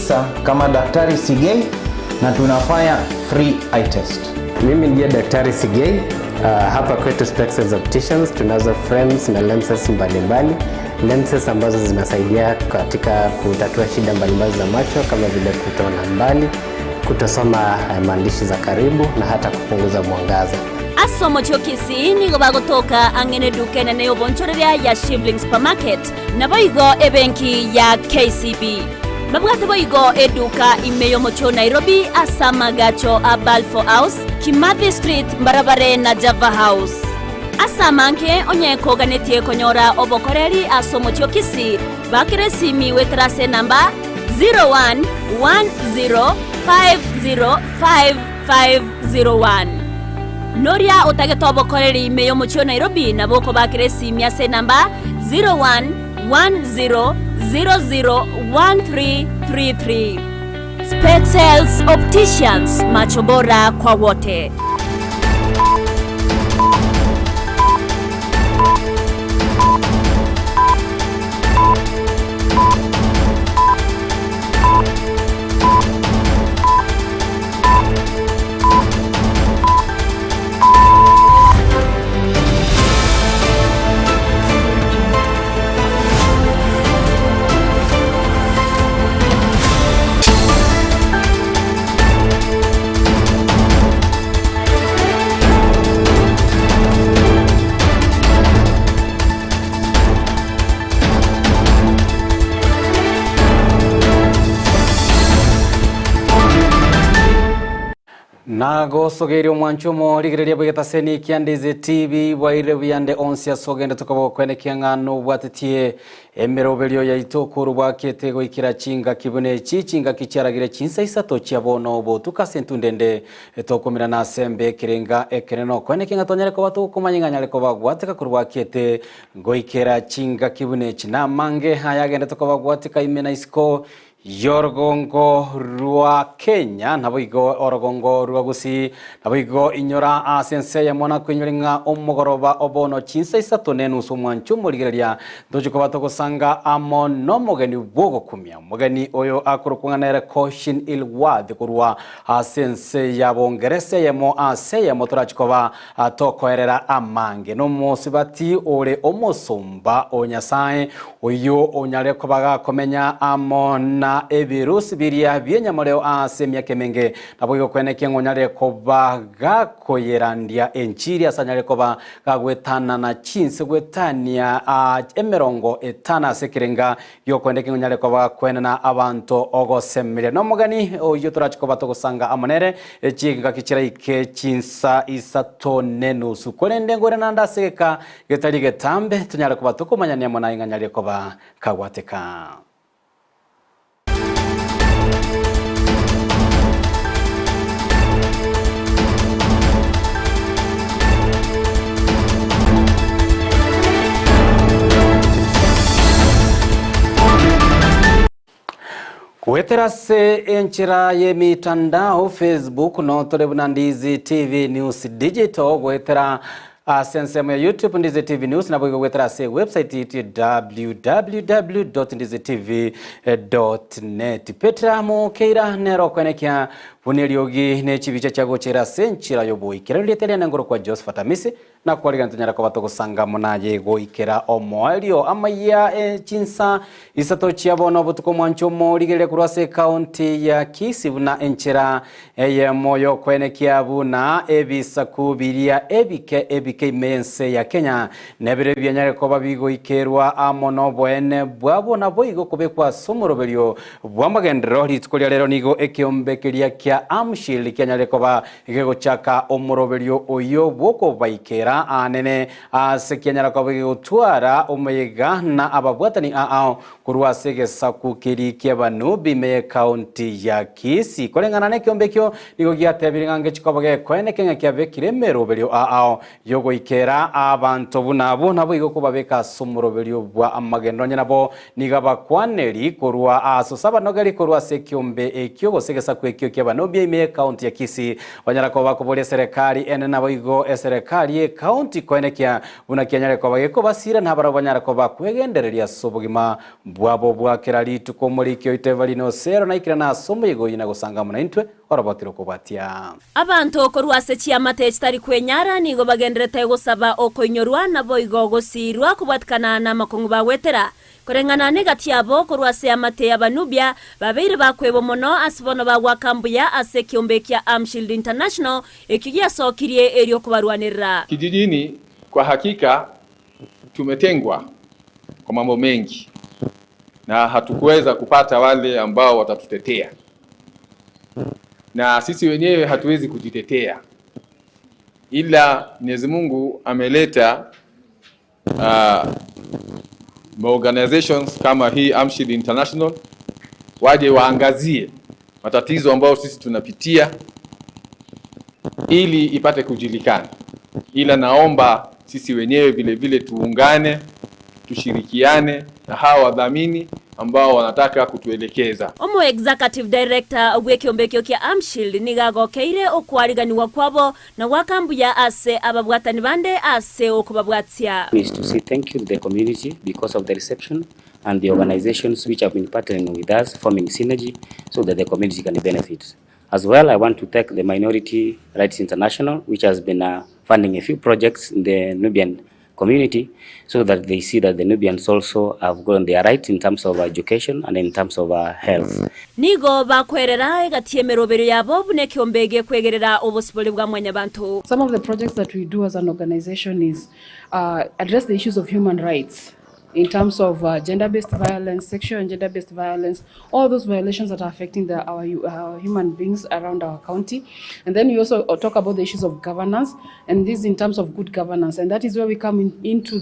kabisa kama Daktari Sigei na tunafanya free eye test. Mimi ndiye Daktari Sigei. Hapa kwetu Spexels Opticians tunazo frames na lenses mbalimbali. Lenses ambazo zinasaidia katika kutatua shida mbalimbali za macho kama vile kutoona mbali, kutosoma maandishi za karibu na hata kupunguza mwangaza. Asomo chokisi nigo bagotoka ang'ene duka enene obonchoreria ya Shivling Supermarket naboigo ebenki ya KCB. Babwate boigo eduka imeyomocho Nairobi asamagacho a Balfour House, Kimathi Street, Mbarabare na Java House. Asamanke onyekoganetie konyora obokoreri asomo chokisi bakire simi wetrase namba 0110505501. Noria otagete obokoreri imeyomocho Nairobi naboko bakire simi ase namba 0110001333. Spexels Opticians, macho bora kwa wote. Nagosogeire omwancho rigereria bwegetaseni kia Ndizi TV bwaire buyande onsi asogende tukabokwenekia ng'ano bwatetie emeroberio yaito kuru bwakete goikira chinga kibune chi chinga kicharagire chinsa isato chia bono botuka sentundende tokomira na sembe kirenga ekereno kwenekia ng'atonyare ko batu kumanying'anyare ko bagwateka kuru bwakete goikira chinga kibune chi na mange hayagende tukabagwateka imena isiko Yorgongo rwa Kenya naboigo orogongo rwa Gusii naboigo inyora asense ya mwana kwenyoringa omogoroba obono chinsa isato nenusu mwancho morigereria ndochiko batogosanga amo no mogeni bwogokumia mogeni oyo akorokwanganere Koshin Ilwad kurwa asense ya Bongerese yemo ase ya motorachikoba atokoerera amange no mosibati ore omosomba onyasae oyo onyare kobaga komenya amo na ebirusi biria byenyamoreo ase myake menge naboigo kweneke ng'onyare koba gakoyerandia enchiri asanyare koba gagwetana na chinse gwetania emirongo etana ase ekerenga giokwendeke ng'onyare koba kwenena abanto ogosemeria nomogani oyo torachikoba togosanga amonere chingaki chiraike chinsa isato nenusu korende ngwere asegeka getari getambe tonyare koba tokomanyania mona ing'anyare koba kagwateka. Kueterase enchira ye mitandao Facebook no torebuna Ndizi TV News Digital gwetera sensemo ya YouTube Ndizi TV News na boigo gwetera se website iti www.ndizitv.net. Petra Mokeira nero kwenekia buneliogi ne chibicha chagochera senchira yoboikera lietelia nengoro kwa Josephat Amisi na kwaliga ntunyara kwa batogosanga munaye goikera omoelio amaya chinsa isato chiabono botuko mwancho morigere kurwase county ya Kisii na enchera eye moyo kwenekia buna ebisaku biria ebike ebike mense ya Kenya nebere byanyare ko babigoikerwa amono bwene bwabo na boigo kubekwa somoroberio bwamagendero rituko lya lero nigo ekiombekeria kia Amshil kyanyare koba gegochaka omoroberio oyo bwoko baikera anene ase kyanyara koba gegotwara omuyega na ababwatani aao kurwa segesaku kiri kiabanu bime county ya Kisii kolengana nekiombekio nigo giatebire ngange chikoba gekwene kenya kiabekire meroberio aao yogoikera abantu bunabo nabo igo kubabeka somoroberio bwa amagendo nabo niga bakwaneri kurwa aso saba nogeri kurwa sekiombe ekio gosegesaku ekio kiabanu bime county ya Kisii banyara koba kuboria serikali ene nabo igo eserikali county koenekia buna kianyare koba gekobasira nabara banyara koba kwegendereria ase obogima bwabo bwakera rituko omoriki oito Evelyn Osero naikira na ase omoyigo oyio na gosanga muna intwe orobotire kobwatia. Abantu okorwa ase chiamate chitari kwenyara nigo bagenderete gosaba okoinyorwa nabo igo gosirwa kobwatikana na amakong'u bagwetera koreng'ana negati yabo korwa ase amate y'Abanubia babeire bakwebo mono ase bono bagwakambuya ase ekiombe kia Amshield International ekio giasokirie erio kobarwanirira. Kijijini kwa hakika tumetengwa kwa mambo mengi na hatukuweza kupata wale ambao watatutetea, na sisi wenyewe hatuwezi kujitetea, ila Mwenyezi Mungu ameleta organizations kama hii Amshield International waje waangazie matatizo ambayo sisi tunapitia ili ipate kujulikana. Ila naomba sisi wenyewe vile vile tuungane, tushirikiane na hawa wadhamini ambao wanataka kutuelekeza. Omo executive director bw'ekiombekio kia Amshield nigagokeire okwariganiwa kwabo na gwakambuya ase ababwatani bande ase okubabwatia. Is to say thank you to the community because of the reception and the organizations which have been partnering with us, forming synergy so that the community can benefit. As well, I want to thank the Minority Rights International, which has been funding a few projects in the Nubian community so that they see that the Nubians also have gotten their rights in terms of education and in terms of health. Nigo bakwerera egati emerobero yabo bune kiombege kwegerera obosibole bwa mwanyabantu. Some of the projects that we do as an organization is address the issues of human rights in terms of gender-based violence, sexual and gender-based violence, all those violations that are affecting our human beings around our county. And then we also talk about the issues of governance, and this in terms of good governance. And that is where we come into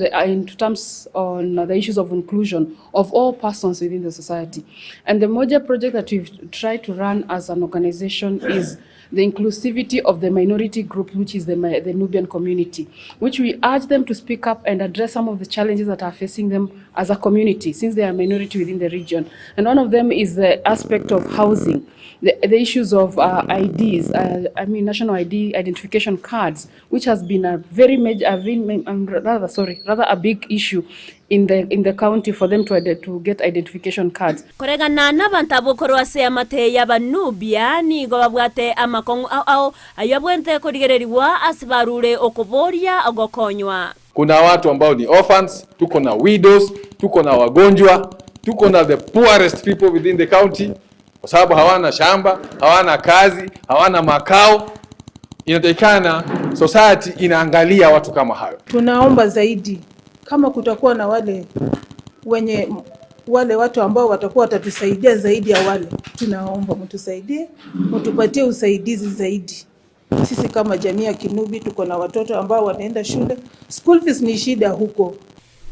terms on the issues of inclusion of all persons within the society. And the major project that we've tried to run as an organization is the inclusivity of the minority group, which is the Nubian community, which we urge them to speak up and address some of the challenges that are facing them as a community, since they are a minority within the region. And one of them is the aspect of housing, the issues of IDs, I mean national ID identification cards, which has been a very major, rather a big issue in the county for them to get identification cards. Koregana n'abantu abokorwa ase amate y'Abanubia nigo babwate amakong'u ao ayabwente korigereriwa ase barure okoboria ogokonywa. Kuna watu ambao ni orphans, tuko na widows, tuko na wagonjwa, tuko na the poorest people within the county, kwa sababu hawana shamba, hawana kazi, hawana makao. Inatakikana society inaangalia watu kama hayo. Tunaomba zaidi kama kutakuwa na wale watu ambao watakuwa watatusaidia zaidi ya wale, tunaomba mtusaidie, mtupatie usaidizi zaidi. Sisi kama jamii ya Kinubi tuko na watoto ambao wanaenda shule, school fees ni shida huko.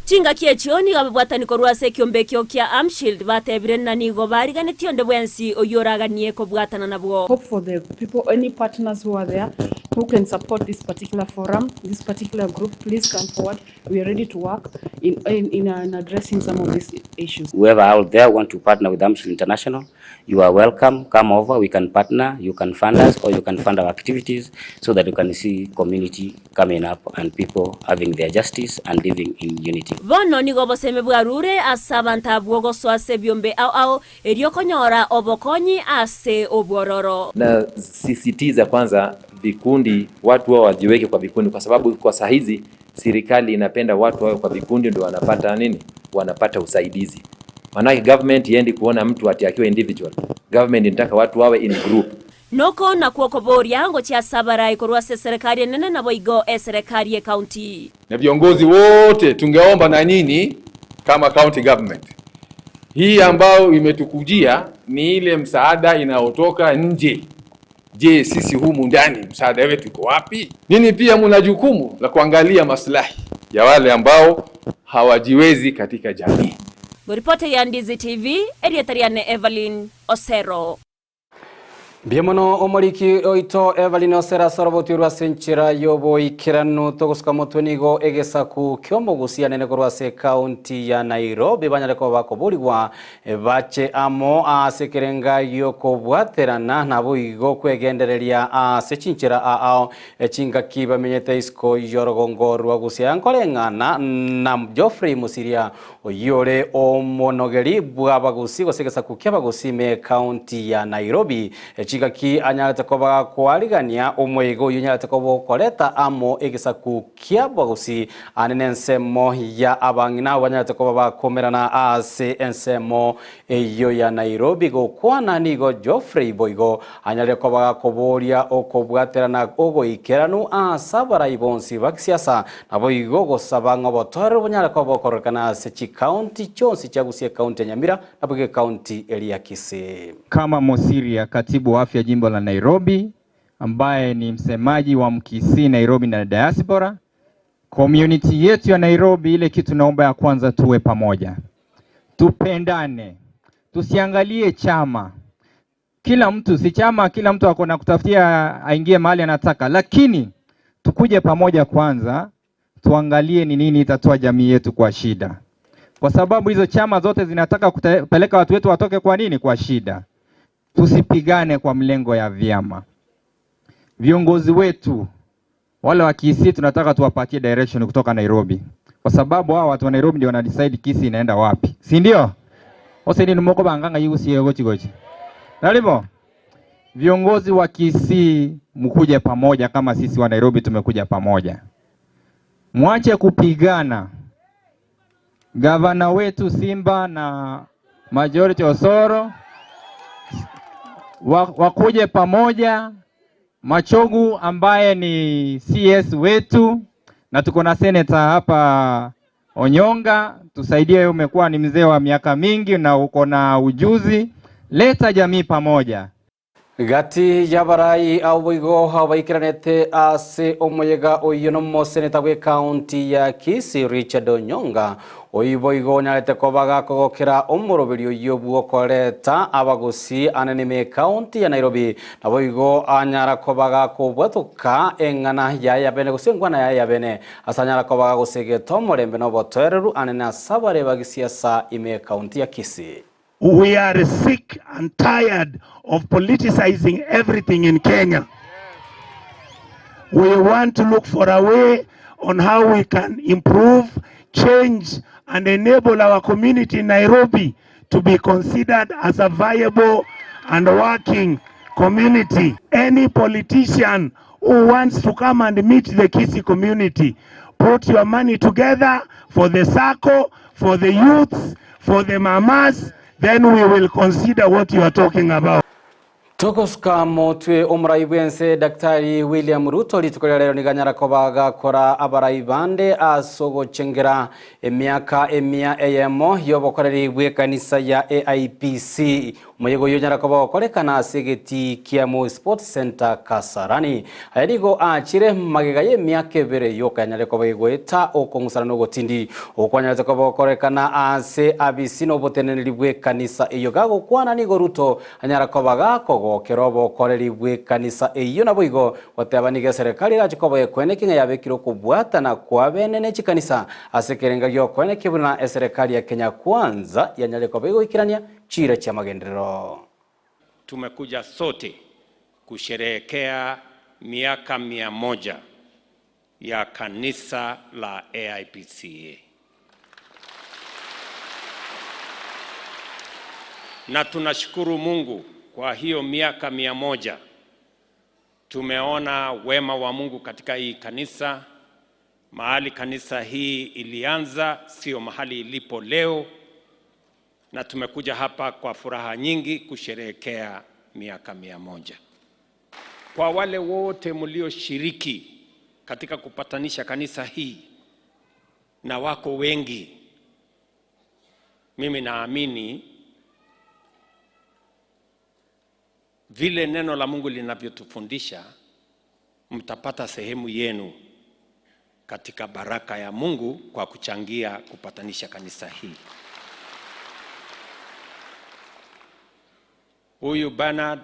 Chinga kiechioni gababwatani korwa ase ekiombekio kia Amshield batebire na nigo bariganetio nde bwensi oyoraganie kobwatana nabwo. Hope for the people, any partners who are there who can support this particular forum, this particular group, please come forward. We are ready to work in addressing some of these issues. Whoever out there want to partner with Amshield International, you are welcome. Come over, we can partner, you can fund us or you can fund our activities so that you can see community coming up and people having their justice and living in unity. Bono nigo boseme bwarure ase abantu abwo goswa ase byombe ao ao eryokonyora obokonyi ase obwororo. Na sisitiza kwanza vikundi, watu wao wajiweke kwa vikundi, kwa sababu kwa saa hizi serikali inapenda watu wawe kwa vikundi ndio wanapata nini? Wanapata usaidizi. Maana government iendi kuona mtu ati akiwa individual. Government inataka watu wawe in group. Noko na kuokoboria ngo cha sabara ikorwa se serikali nene na boigo e serikali ya county. Na viongozi wote tungeomba na nyinyi kama county government, hii ambayo imetukujia ni ile msaada inayotoka nje. Je, sisi humu ndani msaada wetu uko wapi? Nini pia mna jukumu la kuangalia maslahi ya wale ambao hawajiwezi katika jamii. Ripoti ya Ndizi TV, Erietariane Evelyn Osero. Biemono omoriki oito Evelyn Osera soroboti rwa senchira yobo ikirano togosuka motwe nigo egesaku kiomogusia nene korwa se county ya Nairobi banyare ko bakoborigwa bache amo ase kerenga yokobwaterana nabo igo kwegendereria ase chinchira ao chingaki bamenyete isiko yorogongo rwa gusia nkoreng'ana na Geoffrey Musiria oyore omonogeri bwabagusi gose egesaku kiabagusime county ya Nairobi chigaki anyarate koba kwarigania omwego uyu nyarate koba koreta amo egesaku kiabagusi anene ensemo ya abang'ina banyarate koba bakomerana ase ensemo eyo ya Nairobi gokwana nigo Geoffrey Boigo anyare koba koboria okobwaterana ogoikeranu ase ibonsi bakisiasa nabo igo gosaba ng'obotore banyare koba korekana ase chikaunti chonsi chagusie kaunti ya Nyamira nabo kaunti eria Kisii. Kama Mosiria, katibu wa afya jimbo la Nairobi, ambaye ni msemaji wa Mkisii Nairobi na diaspora, community yetu ya Nairobi, ile kitu naomba ya kwanza tuwe pamoja, tupendane, tusiangalie chama. Kila mtu si chama, kila mtu ako na kutafutia aingie mahali anataka, lakini tukuje pamoja kwanza, tuangalie ni nini itatoa jamii yetu kwa shida, kwa sababu hizo chama zote zinataka kupeleka watu wetu watoke kwa nini? Kwa shida. Tusipigane kwa mlengo ya vyama. Viongozi wetu wale wa Kisii tunataka tuwapatie direction kutoka Nairobi, kwa sababu hao watu wa Nairobi ndio wana decide Kisii inaenda wapi, si ndio? Ose ni moko banganga yusi gochi gochi. Nalipo viongozi wa Kisii mkuje pamoja kama sisi wa Nairobi tumekuja pamoja. Mwache kupigana. Gavana wetu Simba na majority Osoro wakuje pamoja. Machogu ambaye ni CS wetu, na tuko na senator hapa Onyonga, tusaidie. Umekuwa ni mzee wa miaka mingi na uko na ujuzi, leta jamii pamoja. Gati yabarai awigo hawaikiranete ase omoyega oyo no seneta we county ya Kisii Richard Onyonga oiboigo nyarete kobaga kogokera omoroberi oyo bwokoreta abagusi anene me county ya Nairobi naboigo anyara kobaga kobwatuka eng'ana yaya bene gose ngwana yaya bene asanyara kobaga gosegeta omorembe nobotoereru anene asabare bagisiasa ime county ya Kisii. We are sick and tired of politicizing everything in Kenya. We want to look for a way on how we can improve, change, and enable our community in Nairobi to be considered as a viable and working community. Any politician who wants to come and meet the Kisii community, put your money together for the SACCO, for the youths, for the mamas, then we will consider what you are talking about. Tokosuka motwe omurai bwense Daktari William Ruto rituko lero niganyara kobaga kora abarai bande asogochengera emiaka emia eyemo yobokoreri bwe kanisa ya AIPC omuyego yonyara koba okorekana asegeti kia Moi Sports Center Kasarani ayarigo achire magega ye miaka ebere yokanyare koba igweta okongusana nogotindi okwanyarete koba okorekana ase abisi noboteneneri bwe kanisa eyo gagokwana nigo Ruto anyara koba gakogo kerobo koreri bwe kanisa eyo naboigo gotebanige serikali rachikoba ekwene kinga yabekiro kubwatana kwa bene ne chikanisa ase kerenga gyokwene kibuna serikali ya Kenya Kwanza yanyare koba igoikirania chira cha magenderero. Tumekuja sote kusherehekea miaka 100 ya kanisa la AIPCA. Na tunashukuru Mungu kwa hiyo miaka 100. Tumeona wema wa Mungu katika hii kanisa. Mahali kanisa hii ilianza sio mahali ilipo leo. Na tumekuja hapa kwa furaha nyingi kusherehekea miaka 100. Kwa wale wote mlioshiriki katika kupatanisha kanisa hii, na wako wengi, mimi naamini vile neno la Mungu linavyotufundisha, mtapata sehemu yenu katika baraka ya Mungu kwa kuchangia kupatanisha kanisa hii. Huyu Bernard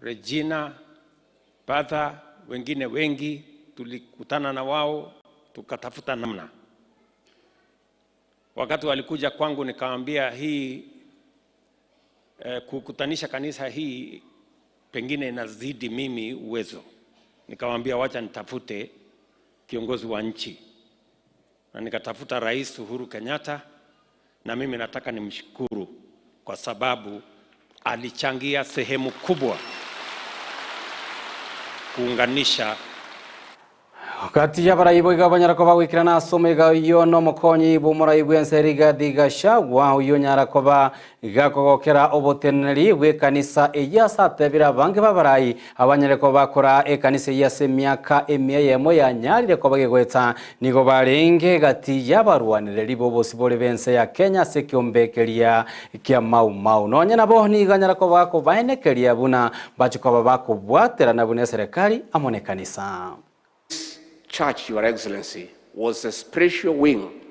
Regina, Patha, wengine wengi tulikutana na wao tukatafuta namna. Wakati walikuja kwangu nikawaambia hii kukutanisha kanisa hii pengine inazidi mimi uwezo. Nikawaambia wacha nitafute kiongozi wa nchi. Na nikatafuta Rais Uhuru Kenyatta, na mimi nataka nimshukuru kwa sababu alichangia sehemu kubwa kuunganisha. Kati ya baraibo igabanyara ko bagwikirana asome iyo no mokonyi bo muraibu Rigathi Gachagua uyo nyara koba gakogokera oboteneri bwe kanisa eyasatebira bange babarai abanyare ko bakora ekanisa yase miaka emia yemo yanyarire ko bagegweta nigo barenge gati yabarwanire bo bosi bore bense ya Kenya sekyombekeria kya Mau Mau nonye nabo niganyara ko bako baenekeria buna bachikoba bakobwatera na bune serikali amone kanisa. Church, Your Excellency, was the spiritual wing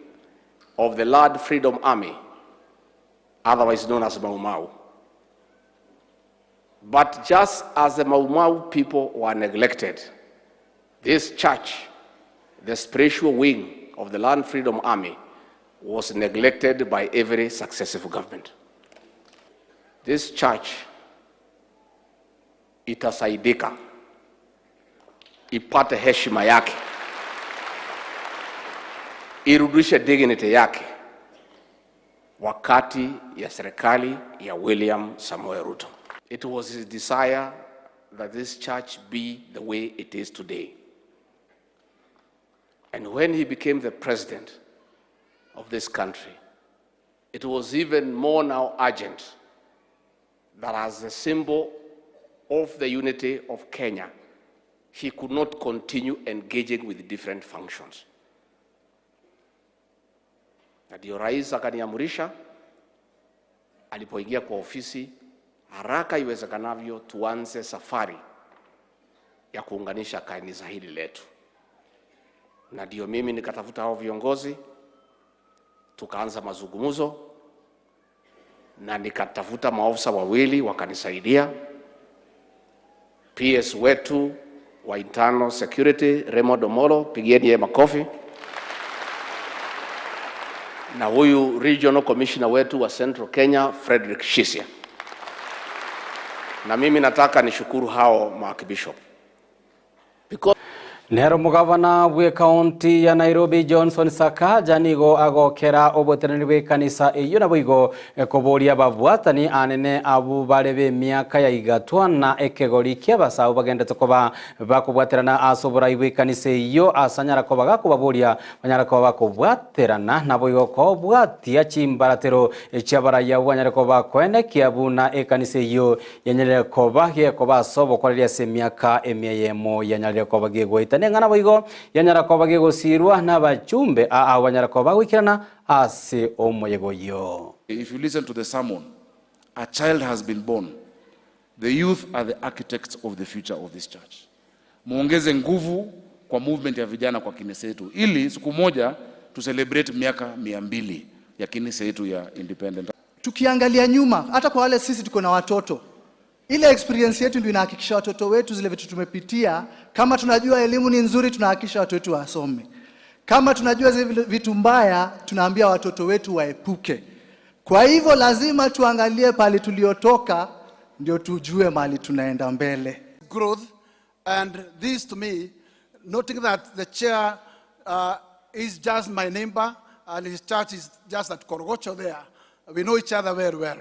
of the Lord Freedom Army, otherwise known as Mau Mau. But just as the Mau Mau people were neglected, this church, the spiritual wing of the Land Freedom Army, was neglected by every successive government. This church itasaidika ipate heshima yake, irudishe dignity yake wakati ya serikali ya William Samoei Ruto. It was his desire that this church be the way it is today. And when he became the president of this country, it was even more now urgent that as the symbol of the unity of Kenya, he could not continue engaging with different functions. Na ndio rais akaniamrisha alipoingia kwa ofisi, haraka iwezekanavyo tuanze safari ya kuunganisha kanisa hili letu. Na ndio mimi nikatafuta hao viongozi, tukaanza mazungumzo, na nikatafuta maofisa wawili wakanisaidia. PS wetu wa Internal Security Raymond Omolo, pigieni yeye makofi. Na huyu Regional Commissioner wetu wa Central Kenya Frederick Shisia. Na mimi nataka nishukuru hao maarchbishop. Because Nero mugavana bwe kaunti ya Nairobi Johnson Sakaja nigo agokera oboteneri bwe kanisa eyo nabo igo koboria babwatani anene abu barebe miaka ya igatwa na ekegori kia basau bagendete koba bakobwaterana asobora ibwe kanisa eyo asanyara koba gakobaboria banyara koba bakobwaterana nabo igo kobwatia chimbaratero echiabaraya banyara koba kwenekia buna ekanisa eyo yanyarire koba giekoba sobo koreria se miaka emia yemo yanyarire koba giegweta ngana boigo yanyara ko bagegosirwa n'abachumbe a banyara ko bagwikirana ase omoyego yo. If you listen to the sermon, a child has been born. The youth are the architects of the future of this church. Muongeze nguvu kwa movement ya vijana kwa kanisa yetu ili siku moja tu celebrate miaka 200 ya kanisa yetu ya independent. Tukiangalia nyuma, hata kwa wale sisi tuko na watoto, ile experience yetu ndio inahakikisha watoto wetu zile vitu tumepitia. Kama tunajua elimu ni nzuri, tunahakikisha watoto wetu wasome. Kama tunajua zile vitu mbaya, tunaambia watoto wetu waepuke. Kwa hivyo lazima tuangalie pale tuliotoka ndio tujue mahali tunaenda mbele. Growth, and this to me, noting that the chair is just my neighbor and his church is just at Korogocho there. We know each other very well.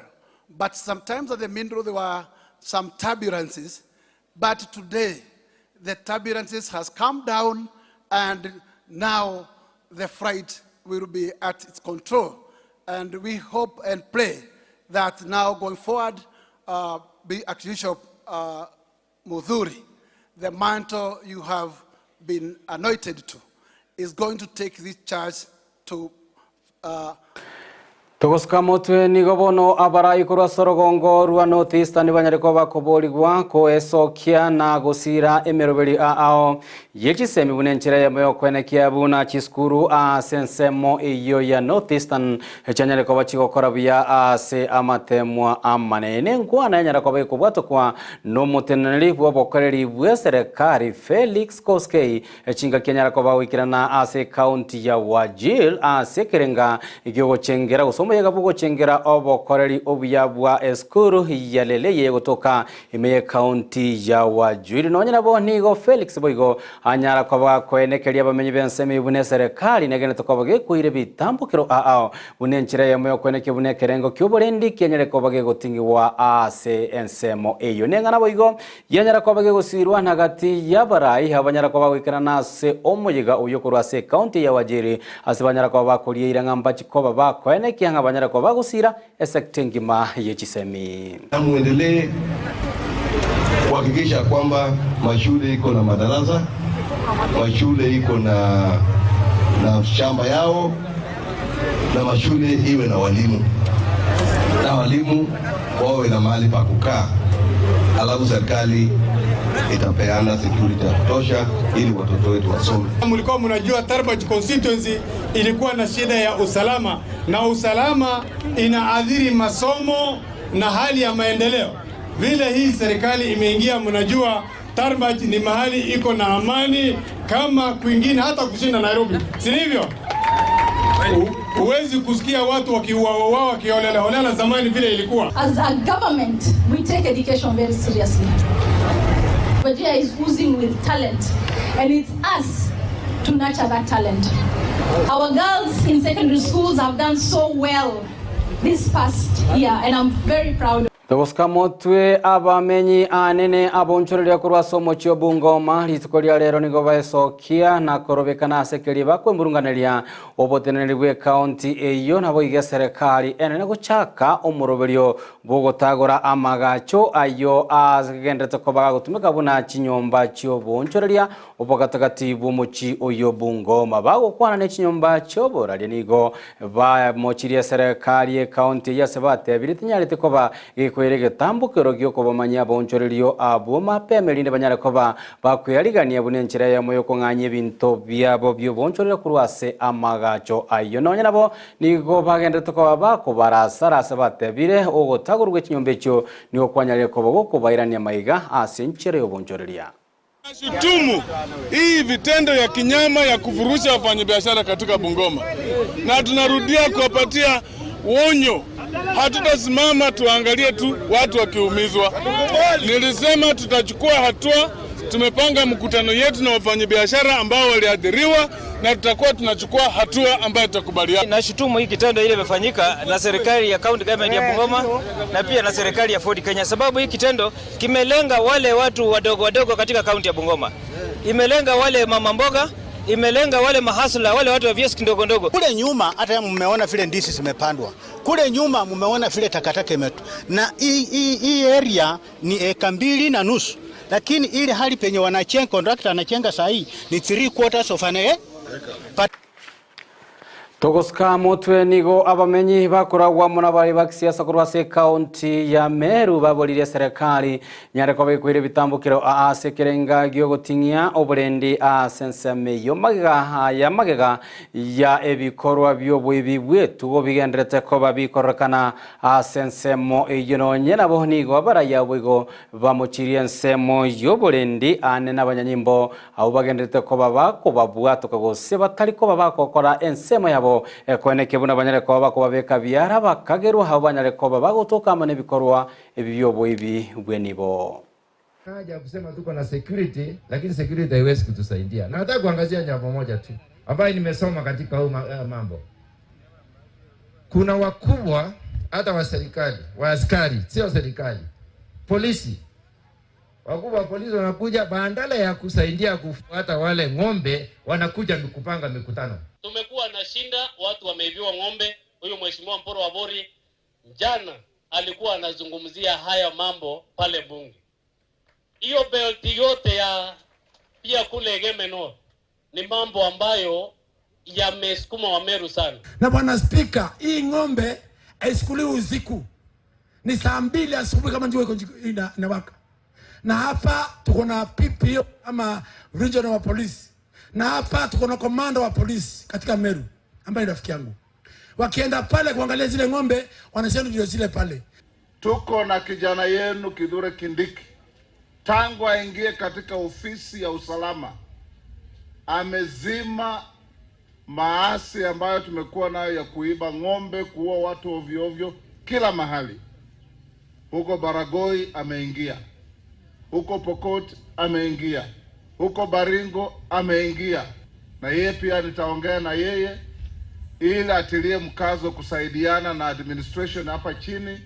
But sometimes at the middle there were some turbulences, but today the turbulences has come down and now the flight will be at its control. And we hope and pray that now going forward, be Archbishop Muthuri, the mantle you have been anointed to, is going to take this church to Togosuka motwe nigo bono abarai korwa Sorogongo rwa North Eastern banyareko bakoborigwa koesokia na gosira emeroberi ao yechisemi bunenchera yamoyo kwenekia buna chiskuru asensemo iyo ya North Eastern chanyareko bachigokora buya ase amatemwa amanene nkwana yanyareko bekobwato kwa no muteneri bwa bokoreri bwa serikali Felix Koskei chinga kenyareko bawikirana ase county ya Wajir ase kerenga igyogochengera gusoma yagabugo chengera obokoreri obuya bwa eskuru yaleleye gotoka imeye county ya Wajir nonye nabo nigo Felix boigo anyara kwa kwenekeria bamenyi bensemi bune serikali negene tokobage kuire bitambukiro ao bunenchira yamoyo kweneke bune kerengo kyoborendi kenyere kobage gotingiwa ase ensemo eyo nengana boigo yanyara kwabage gosirwa nagati yabarai habanyara kwa wikirana ase omuyiga uyo ase county ya Wajir ase banyara kwa bakorie irangamba chikoba bakwenekia banyara kwa bagusira esekta ngima yechisemi. Muendelee kuhakikisha kwamba mashule iko na madarasa, mashule iko na shamba yao, na mashule iwe na walimu, na walimu wawe na mahali pa kukaa. Alafu serikali itapeana security ya kutosha ili watoto wetu wasome. Mlikuwa mnajua Tarbaj constituency ilikuwa na shida ya usalama, na usalama inaathiri masomo na hali ya maendeleo. Vile hii serikali imeingia, mnajua Tarbaj ni mahali iko na amani kama kwingine, hata kushinda Nairobi, si ndivyo? Huwezi kusikia watu wakiuawa wakiolela holela zamani vile ilikuwa. As a government, we take education very seriously. Wajir is oozing with talent, and it's us to nurture that talent. Our girls in secondary schools have done so well this past year, and I'm very proud. Togosuka motwe abamenyi anene abonchoreria korwa somo chio Bungoma rituko ria rero nigo baesokia na korobekana asekeri bakwemurunganeria oboteneri bwe county eyo nabo iga serikali enene gochaka omoroberio bogotagora amagacho ayo agendete kobaga gotumeka buna chinyomba chio bonchoreria obogatagati bw'omochi oyo Bungoma bagokwana ne chinyomba chio boraria nigo bamochirie serikali e county yase batebire tinyarete koba giko tambukero gyoko bamanya bonchorerio abo mapeme linde banyara koba bakwiyarigania bunenchira ya moyo konganye binto byabo byo bonchorera kurwase amagacho ayo nonye nabo nigo bagende tokoba bako barasarasa batebire ogotagurwe chinyombe cyo nigo kwanyarire koba gokobairania maiga ase nchere yo bonchoreria. Shutumu hii vitendo ya kinyama ya kuvurusha wafanyabiashara katika Bungoma, na tunarudia kuwapatia onyo. Hatutasimama tuangalie tu watu wakiumizwa. Nilisema tutachukua hatua. Tumepanga mkutano yetu na wafanyabiashara ambao waliathiriwa, na tutakuwa tunachukua hatua ambayo tutakubaliana. Nashutumu hii kitendo ile imefanyika na serikali ya county government ya Bungoma na pia na serikali ya Ford Kenya, sababu hii kitendo kimelenga wale watu wadogo wadogo katika county ya Bungoma. Imelenga wale mama mboga, imelenga wale mahasla, wale watu wa vioski ndogo ndogo. Kule nyuma hata mmeona vile ndizi zimepandwa. Kule nyuma mmeona vile takataka imetu. Na hii area ni eka 2.5. Lakini ile hali penye wanachenga, contractor anachenga saa hii ni 3/4 of an acre. Togosuka motwe nigo abamenyi bakoragwa muna bari bakisiasa korwa ase county ya Meru baborire serikali nyareko bekwire bitambukiro ase kerenga gyogotingia oburendi ase enseme yo magega ya magega ya ebikorwa byobwibi bwetu bigenderete koba bikorekana ase ensemo eyo nonye nabo nigo abaraya bwigo bamuchirie ensemo yoburendi ane n'abanyanyimbo abo bagenderete koba bakobabwatoka gose batari koba bakokora ensemo yabo kweneke buna banyareko bakobabeka biara bakagerwa habo banyareko bagotoka amane bikorwa ebibyobo ibi bwenibo. Haja kusema tuko na security, lakini security haiwezi kutusaidia. Na nataka kuangazia jambo moja tu ambayo nimesoma katika huu mambo. Kuna wakubwa hata wa serikali, wa askari, sio serikali, polisi. Wakubwa wa polisi wanakuja badala ya kusaidia kufuata wale ng'ombe, wanakuja kupanga mikutano. Tumekuwa na shinda, watu wameibiwa ng'ombe. Huyu mheshimiwa Mporo Wabori jana alikuwa anazungumzia haya mambo pale bunge. Hiyo belt yote ya pia kule Egeme North ni mambo ambayo yamesukuma Wameru sana. Na bwana speaker, hii ng'ombe Haisukuliwi usiku, ni saa 2 asubuhi kama njua iko inawaka. Na hapa tuko na PPO ama regional wa polisi, na hapa tuko na komanda wa polisi katika Meru ambaye ni rafiki yangu. Wakienda pale kuangalia zile ng'ombe wanasema ndio zile pale. Tuko na kijana yenu Kithure Kindiki, tangu aingie katika ofisi ya usalama amezima maasi ambayo tumekuwa nayo ya kuiba ng'ombe, kuua watu ovyo ovyo kila mahali. Huko Baragoi ameingia, huko Pokot ameingia, huko Baringo ameingia. Na yeye pia nitaongea na yeye ili atilie mkazo kusaidiana na administration hapa chini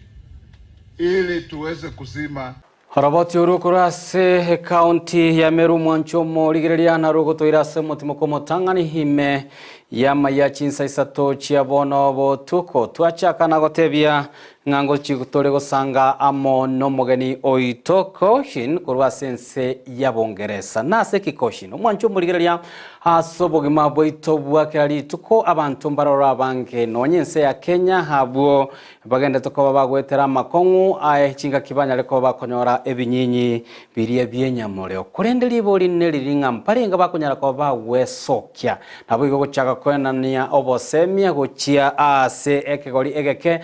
ili tuweze kuzima. Horoboti urukurase county ya Meru mwanchomo rigereria na rugoto irase mutimoko motangani hime yama ya chinsa isato chia bono botuko twachaka na gotebia ng'ango chigutore gosanga amo no mogeni oitoko shin korwa sense ya Bongeresa nase kikoshin omwancho rigereria aso bogima boito bwakera rituko abantu mbarora bange nonye nse ya Kenya habwo bagende tokoba bagwetera makong'u ae chinga kibanya reko bakonyora ebinyinyi birie bienyamoreo kurende libori neriringa mparenga bakonyara ko bagwesokia nabo igo gochaka kwenania obosemia gochia ase ekegori egeke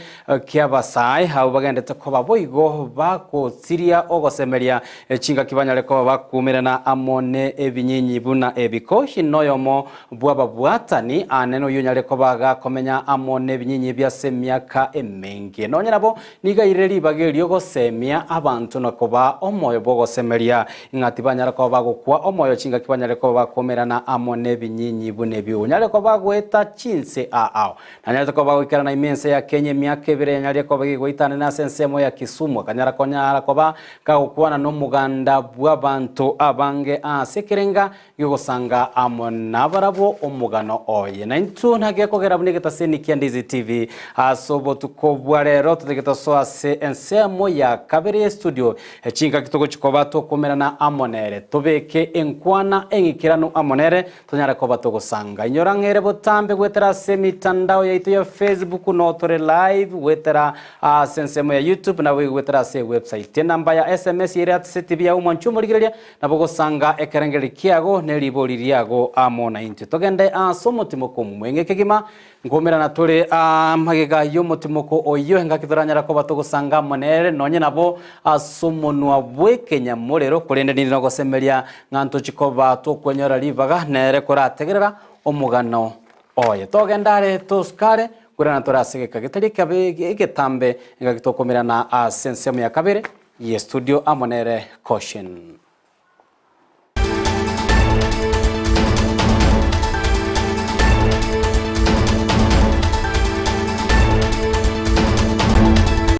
kiabasai habo bagende tokoba boigo bakotsiria ogosemeria chinga kibanya reko bakumirana amone ebinyinyi buna ebikoshi noyomo bwaba bwatani aneno yunyale kobaga komenya amone binyinyi byase myaka emenge nonya nabo nigaire ribagerio gosemia abantu nakoba omoyo bogosemeria ingati banyara ko bagokwa omoyo chinga kibanyare ko bakomerana amone binyinyi bune byunyale ko bagweta chinse aao nanyale ko bagwikara na imense ya Kenya myaka ebere nyale ko bagigwitana na sensemo ya Kisumu kanyara konyara koba kagokwana no muganda bw'abantu abange asekerenga gigosanga nabarabo omugano oye na intu nagekogera bunigeta seni kia Ndizi TV asobo tukobwa rero tutegeta so ase ensemo ya kabere studio echinga kitoko chikoba tokomerana amonere tobeke enkwana engikirano amonere tonyara koba togosanga inyora ngere botambe gwetera se mitandao yaitu ya Facebook no tore live gwetera sensemo ya YouTube na gwetera se website namba ya SMS ira TV ya umwanchumo rigereria nabogosanga ekerengeri kiago neribori riago amo na intu togende aso mutimoko mwenge kegima ngomera na tore magega yo mutimoko oyo engakithoranyara ko batogosanga monere nonye nabo asomonwa bwekenya morero kurende nini nogosemeria ng'anto chikoba tokwenyora ribaga nere korategerera omugano oye togendare toskare kurana torasegeka gitari kabe egetambe engakitokomera na sensemo ya kabere ye studio amonere caution.